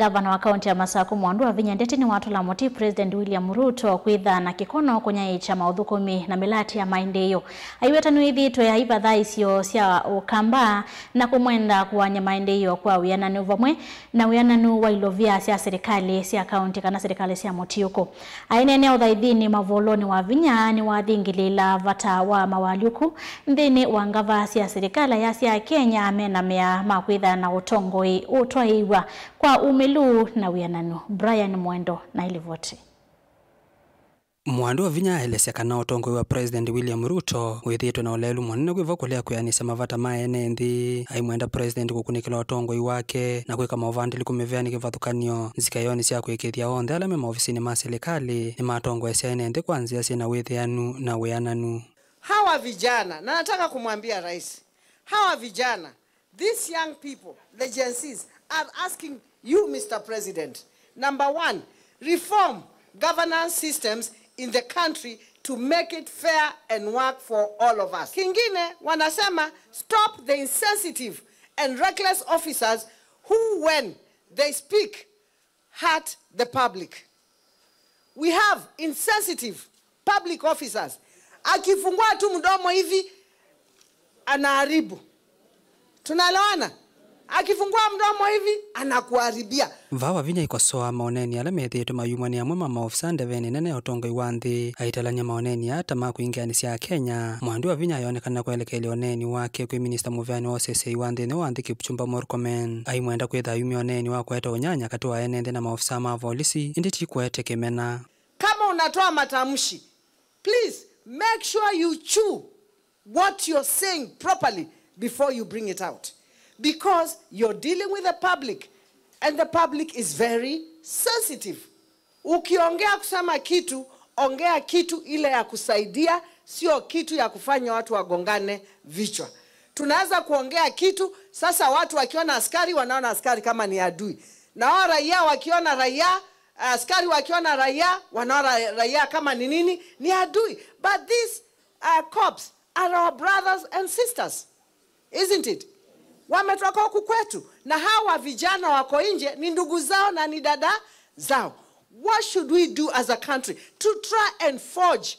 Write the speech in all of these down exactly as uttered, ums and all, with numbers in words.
Ngavana wa kaunti ya Masaku, Mwandu wa Vinya Ndeti, nĩwatũla mũtĩ President William Ruto kwĩtha na kĩkono kũnyaĩĩkya maũthũkũmi na mĩlatĩ ya maendeeo. Aiweta nĩwĩthĩĩtwe aivatha isio sya Ũkamba na kũmwenda kũany'a maendeeo kwa wĩananu vamwe na wĩananu wa ilovia sya silikalĩ sya kaunti kana silikalĩ sya mũtiũkũ. Aineenea ũthaithinĩ Mavolonĩ wa Vinya nĩwathingĩlĩĩla vata wa mawalyũku nthĩnĩ wa ngava sya silikalĩ ya sya Kenya mena mea ma kwĩthana na ũtongoi ũtwaĩĩw'a kwa umĩlu na wĩananu. Brian Mwendo na ilivoti. Mwandu wa Vinya aelesya kana ũtongoi wa President William Ruto wĩthĩĩtwe na ũleelu mũnene kwĩva kũlea kwĩanĩsya mavata ma ene nthĩ. Aimwenda President kũkunĩkĩla ũtongoi wake na kwĩka maũvandĩli kũmĩvea nĩ kĩvathũkany'o nzikaĩonĩ sya kũĩkĩĩthya onthe ala me maovisinĩ ma silikalĩ nĩmatongoesya ene nthĩ kwa nzĩa syĩ na wĩthĩanu na wĩananu. Hawa vijana, na nataka kumwambia rais, hawa vijana, these young people, the Gen Zs, are asking you, Mister President, number one, reform governance systems in the country to make it fair and work for all of us. Kingine, wanasema stop the insensitive and reckless officers who, when they speak, hurt the public. We have insensitive public officers. Akifungua tu mdomo hivi, anaharibu. Tunaelewana? Akifungua mdomo hivi, anakuharibia. Vaa wa Vinya aikosoa maoneni ala methĩĩtwe mayumwa nĩ amwe ma maofisa ndevenĩ nene ya ũtongoi wa nthĩ. Aitalany'a maoneni aa ta ma kwingĩanĩsya Akenya. Mwandu wa Vinya ayonekana kwelekelya ũneeni wake kwĩ minista mũveani wa ũseseĩ wa nthĩ nthĩnĩ wa nthĩ Kipchumba Murkomen. Aimwenda kwĩtha ayumya ũneeni wa kũete ũnyanya katĩ wa ene nthĩ na maofisa ma volisi, ĩndĩ ti kũete kĩmena. Kama unatoa matamshi, please make sure you chew what you're saying properly before you bring it out, because you're dealing with the public and the public is very sensitive. Ukiongea kusema kitu, ongea kitu ile ya kusaidia, sio kitu ya kufanya watu wagongane vichwa. Tunaweza kuongea kitu, sasa watu wakiona askari, wanaona askari kama ni adui, na wao raia wakiona raia, askari wakiona raia, wanaona raia kama ni nini? Ni adui. But these uh, cops are our brothers and sisters, isn't it? Wametoka huku kwetu, na hawa vijana wako nje ni ndugu zao na ni dada zao. What should we do as a country to try and forge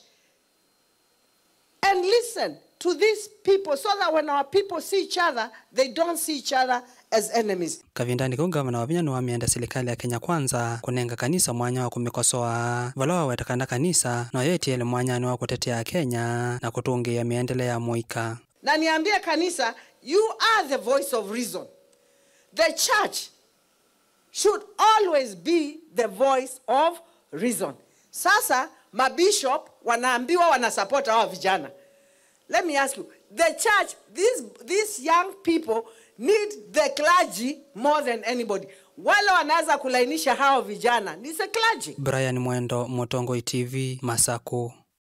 and listen to these people so that when our people see each other, they don't see each other as enemies? Kavindanĩ kau, ngavana wa Vinya nĩwamĩenda silikalĩ ya Kenya Kwanza kũnenga kanisa mwanya wa kũmĩkosoa, vala waweta kana kanisa no yo ĩtiele mwanyanĩ wa kũtetea Akenya na kũtũngĩĩa mĩendele ya mũika. Na niambie kanisa, you are the voice of reason. The church should always be the voice of reason. Sasa mabishop wanaambiwa wanasupport hawa vijana. Let me ask you, the church, these, these young people need the clergy more than anybody. Wale wanaweza kulainisha hawa vijana ni the clergy. Brian Mwendo, Mũtongoi T V, Masaku.